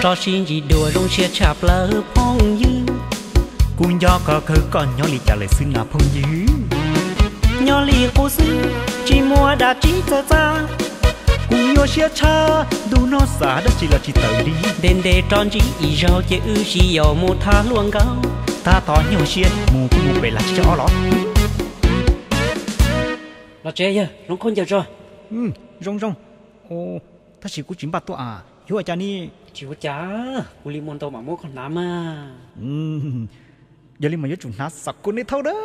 Rov sib ntsib dua zoo siab tshaj plaws phooj ywg. Kuv nco koj kawg, koj nyob li cas lawm xwb na phooj ywg? Nyob li qub xwb, tsis muaj dab tsi txawv txaj. Kuv nyuaj siab tshaj, ntu no xav dab tsi los tsis tawm li. Ntev ntev rov ntsib ib zaug ces wb sib yaum mus tham hluas nkauj. Tab tom nyuaj siab mus kuj mus pem lam tsib caug ob los. Los tsev yawg, hloov khaub ncaws tso. Zoo zoo. Tab sis kuv tsis npaj tuaj a, yuav ua cas ni? Tsis ua cas, kuv li muaj ntau mam muab koj hnav mas. Yog li mas yuav tsum hnav xam kos ne thauj dab.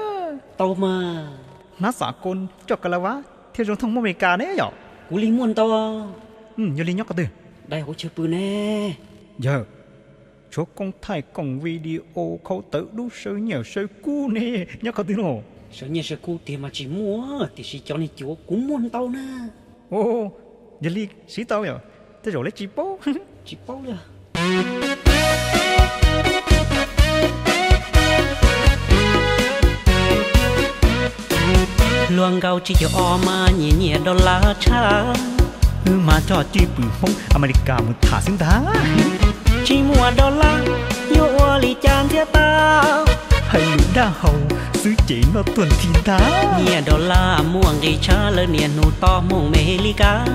Tau mas. Hnav xam kos coj ka la vas thiaj zoo thooj muaj Amelikas ne yom. Kuv li muaj ntau. Yog li nyob qhov twg? Dai hauv chaw pw ne. Yawg, tshuav koob thaij koom video khau tawv dub saw nyiaj saw kub ne, nyob qhov twg no? Saw nyiaj saw kub tiag mas tsis muaj, tiam sis cov niag cuav kuv muaj ntau na. Yog li siv tau yom, tej zaum lawv tsis paub. Tsis paub li. Hluas nkauj tsib caug ob mas nyiam nyiam dollar tshaj, wb mas coj cwj pwm Hmoob Amelikas mus tham xwb ntag. Tsis muaj dollar yuav ua li cas ntiab tau, hais lus dab hau xwb ces noj tuag nthi ntag. Nyiaj dollar muaj nqis tshaj lawv niaj hnub tom Hmoob Amelikas.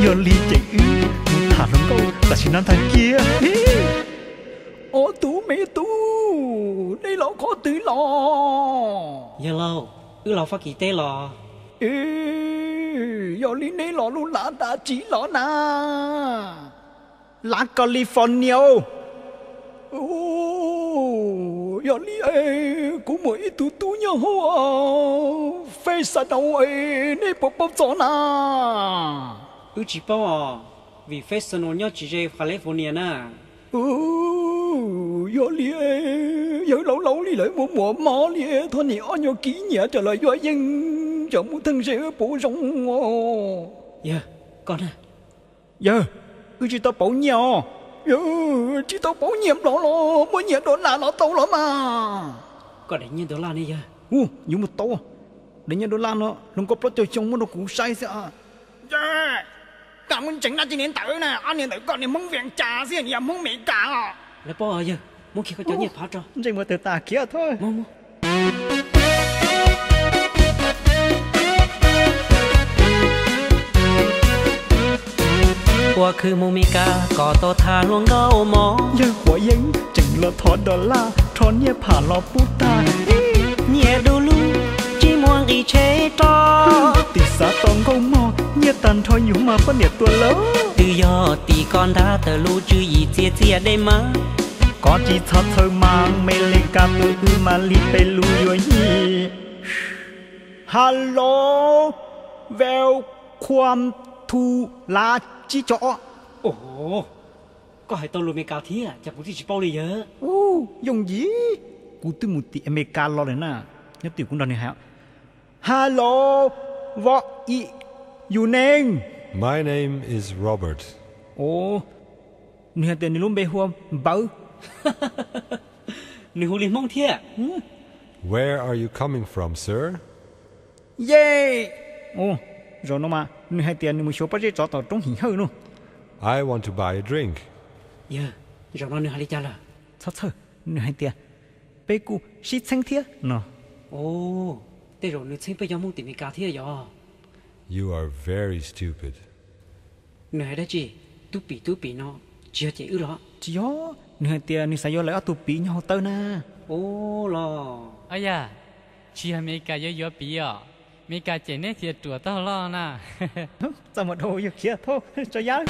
Yog li ces wb mus tham hluas nkauj tam sim no ntag kiag. Ob tug me tub, nej los qhov twg los? Yawg laus, wb los Fab Kis teb los. Yog li nej los lub lav dab tsi los na? Lav California. Yog li kuv muaj ib tug tub nyob hauv Fresno, nej puas paub txog na? Wb tsis paub os, vim Fresno nyob tsis ze California na. Yog li, yawg laus laus li lawv muaj muaj mob li, thov niam ob nyuag kis nyiam coj los yuav yeeb coj mus theej ze puas zoo os. Yawg, koj na. Yawg, wb tsis tau pauv nyiaj os. Yawg, tsis tau pauv nyiaj nplog los muaj nyiaj dollar los tau los mas. Koj daim nyiaj dollar ne yawg? Ua, yuav muaj tau. Daim nyiaj dollar no hluas nkauj plaub caug xyoo muab rau kuv saib xwb. Koj muaj ntseeg dab tsi niag ntawd na, ob niag ntawd koj niag Hmoob Vias Cas xwb, niag Hmoob Meskas os. Lawv paub yawg, muab kiag koj cov nyiaj phav tso. Ntsej muag tawg tas khiav thawj. Ua khwv mus Meskas kom tau tham hluas nkauj mog. Yawg quav yeeb tseem los thov dollar, rho nyiaj pham los pub tag. Nyiaj du lug, tsis muaj nqis tsheb rau. Tim xav tau nkauj mog, nyiaj tag nrho yus mas poj niam tuag lawm. Twb yog tim koj ntab tawm lub tswv yim txias txias dej mas. Koj tsis txhob txhawj mas, Meskas tus wb mas li peb lub yuav yig. Hello, welcome to Lav tsib caug ob. Os, koj hais tau lus Meskas thiab, cas kuv twb tsis paub li yawg. Yooj yim, kuv twb mus tim Amelikas los lawm na. Nyob twj ywm kuv nrog nws hais. Hello, what is your name? My name is Robert. Os, nws hais tias nws lub npe hu ua Npawv. Nws hu li Hmoob thiab. Where are you coming from, sir? Ye, zaum no mas nws hais tias nws mus xyuas pob zeb tsov tom roob Him Hawj no. I want to buy a drink. Yawg, zaum no nws hais li cas lawm? Txhob txhawj, nws hais tias peb kuj sib txheeb thiab no. Os, tej zaum nws txheeb peb cov Hmoob tim Meskas thiab yog. You are very stupid. Nws hais dab tsi? Tub pim tub pim no, tsis yog cem wb los? Tsis yog, nws hais tias nws xav yuav lawv ob tug piv nyob hauv tawb na. Ub los. Ab yam, tsis yog Meskas yuav yuav piv os. Meskas cem neb thiaj ruam tag loj na. Txaj muag dhau yawg khiav thauj tso yab.